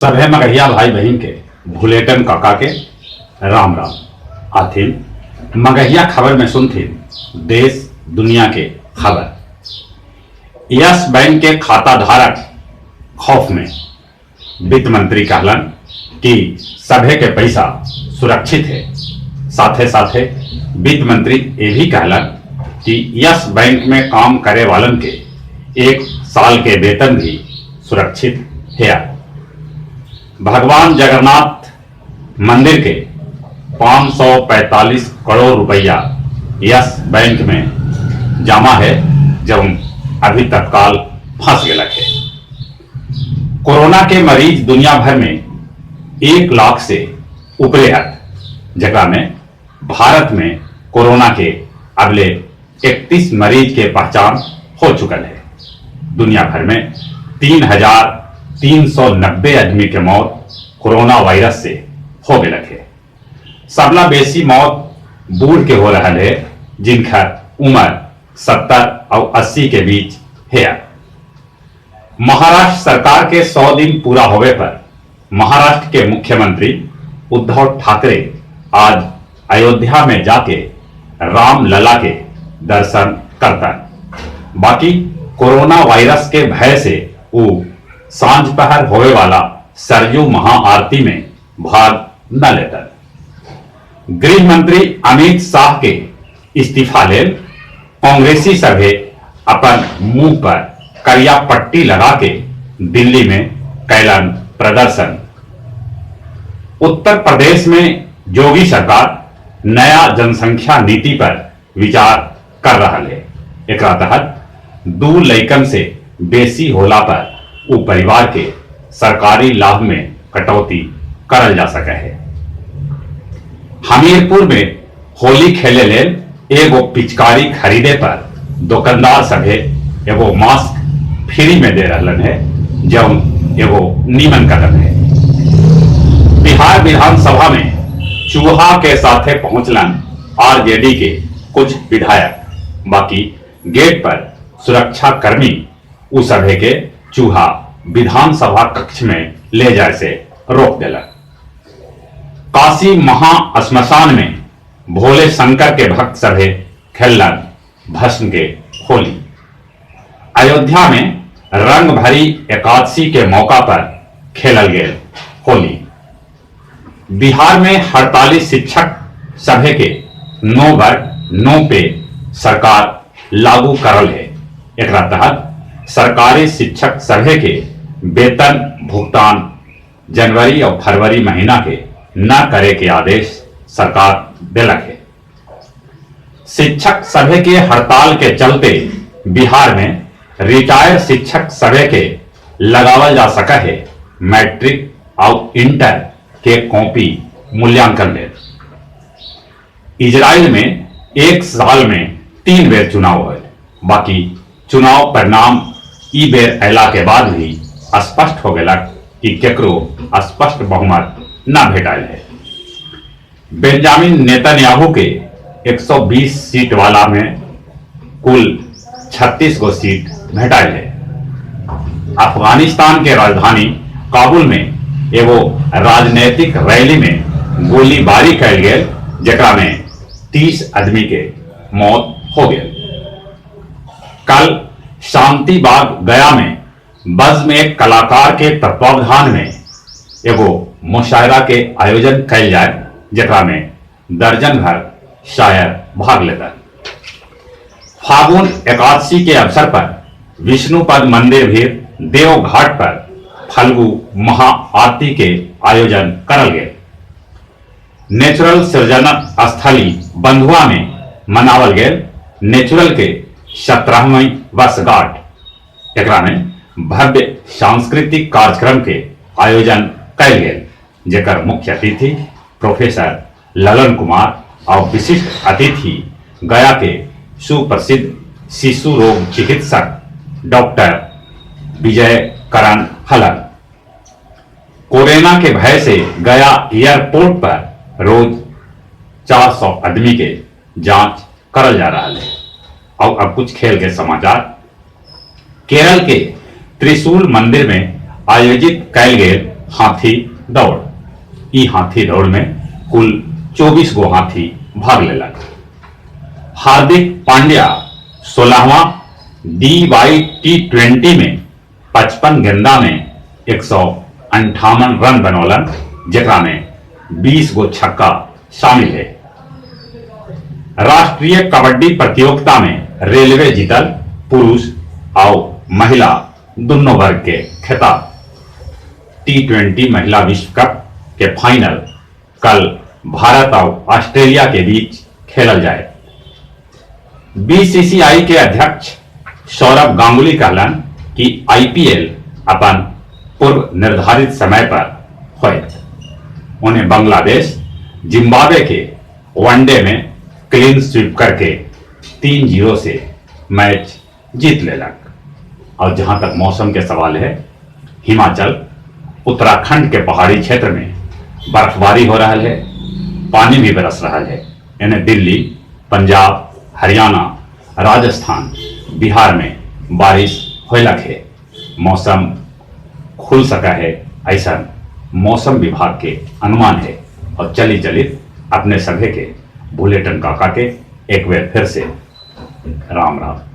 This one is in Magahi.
सभे मगहिया भाई बहिन के भुलेटन काका के राम राम। आथिन मगहिया खबर में सुनथिन देश दुनिया के खबर। यस बैंक के खाता धारक खौफ में, वित्त मंत्री कहलन कि सभे के पैसा सुरक्षित है। साथे साथे वित्त मंत्री ये भी कहलन कि यस बैंक में काम करे वालन के 1 साल के वेतन भी सुरक्षित है। भगवान जगन्नाथ मंदिर के 545 करोड़ रुपया यस बैंक में जमा है, जब अभी तत्काल फंस गया है। कोरोना के मरीज दुनिया भर में 1 लाख से ऊपरे है, जगह में भारत में कोरोना के अगले 31 मरीज के पहचान हो चुकल है। दुनिया भर में 3,390 आदमी के मौत कोरोना वायरस से हो गए है। सबला बेसी मौत बूढ़ के हो रहा है, जिनका उम्र 70 और 80 के बीच है। महाराष्ट्र सरकार के 100 दिन पूरा होवे पर महाराष्ट्र के मुख्यमंत्री उद्धव ठाकरे आज अयोध्या में जाके राम लला के दर्शन करता। बाकी कोरोना वायरस के भय से वो सांझ पहर होवे वाला सरयू महाआरती में भाग न लेता। गृह मंत्री अमित शाह के इस्तीफा ले कांग्रेसी सभे अपन मुंह पर करिया पट्टी लगा के दिल्ली में कैलन प्रदर्शन। उत्तर प्रदेश में योगी सरकार नया जनसंख्या नीति पर विचार कर रहा है। एकरा तहत 2 लइकन से बेसी होला पर उ परिवार के सरकारी लाभ में कटौती करल जा सके है। हमीरपुर में होली खेले लेल एगो पिचकारी खरीदे पर दुकानदार सभे एगो मास्क फ्री में दे रहलन है, जौन एगो नीमन कदम है। बिहार विधानसभा में चूहा के साथे पहुंचलन आरजेडी के कुछ विधायक, बाकी गेट पर सुरक्षा कर्मी उ सभे के चूहा विधानसभा कक्ष में ले जाए से रोक देलन। काशी महाश्मशान में भोले शंकर के भक्त सभे खेलन भस्म के होली। अयोध्या में रंग भरी एकादशी के मौका पर खेलल गेल होली। बिहार में हड़ताली शिक्षक सभे के 9 वर्ग 9 पे सरकार लागू करल है। एकरा तहत सरकारी शिक्षक सभे के वेतन भुगतान जनवरी और फरवरी महीना के न करे के आदेश सरकार देलक है। शिक्षक सभे के हड़ताल के चलते बिहार में रिटायर शिक्षक सभे के लगावल जा सका है मैट्रिक और इंटर के कॉपी मूल्यांकन ले। इजराइल में 1 साल में 3 बेर चुनाव होल, बाकी चुनाव परिणाम ई बेर अयला के बाद भी स्पष्ट हो गया कि केकरो स्पष्ट बहुमत न भेटायल है। बेंजामिन नेतन्याहू के 120 सीट वाला में कुल 36 गो सीट भेटायल है। अफगानिस्तान के राजधानी काबुल में एगो राजनीतिक रैली में गोलीबारी कैल गेल, जकरा में 30 आदमी के मौत हो गया। कल शांतिबाग गया में बज्म एक कलाकार के तत्वावधान में एगो मुशायरा के आयोजन कैल जाए, जकरा में दर्जन भर शायर भाग लेता। फागुन एकादशी के अवसर पर विष्णुपद मंदिर भी देवघाट पर फल्गु महाआरती के आयोजन करल गए। नेचुरल सृजन स्थली बंधुआ में मनावल गेल नेचुरल के 17वीं वर्षगांठ। एकरा में भव्य सांस्कृतिक कार्यक्रम के आयोजन कैल गेल, जेकर मुख्य अतिथि प्रोफेसर ललन कुमार और विशिष्ट अतिथि गया के सुप्रसिद्ध शिशु रोग चिकित्सक डॉक्टर विजय करण हलन। कोरोना के भय से गया एयरपोर्ट पर रोज 400 आदमी के जांच करल जा रहा है। और अब कुछ खेल के समाचार। केरल के त्रिशूल मंदिर में आयोजित कैल गेल हाथी दौड़। ई हाथी दौड़ में कुल 24 गो हाथी भाग लेलक। हार्दिक पांड्या 16वां डीवाई टी20 में 55 गेंदा में 158 रन बनौलन, जेकरा में 20 गो छक्का शामिल है। राष्ट्रीय कबड्डी प्रतियोगिता में रेलवे जीतल पुरुष और महिला दोनों वर्ग के खिताब। टी20 महिला विश्व कप के फाइनल कल भारत और ऑस्ट्रेलिया के बीच खेलल जाए। बीसीसीआई के अध्यक्ष सौरभ गांगुली कहलन कि आईपीएल अपन पूर्व निर्धारित समय पर होयत। उन्हें बांग्लादेश जिम्बाब्वे के वनडे में क्लीन स्वीप करके 3-0 से मैच जीत लेलक। और जहां तक मौसम के सवाल है, हिमाचल उत्तराखंड के पहाड़ी क्षेत्र में बर्फबारी हो रहा है, पानी भी बरस रहा है। यानी दिल्ली, पंजाब, हरियाणा, राजस्थान, बिहार में बारिश होलक है। मौसम खुल सका है, ऐसा मौसम विभाग के अनुमान है। और चली चली अपने सभे के भूलेटन काका के एक बार फिर से राम राम।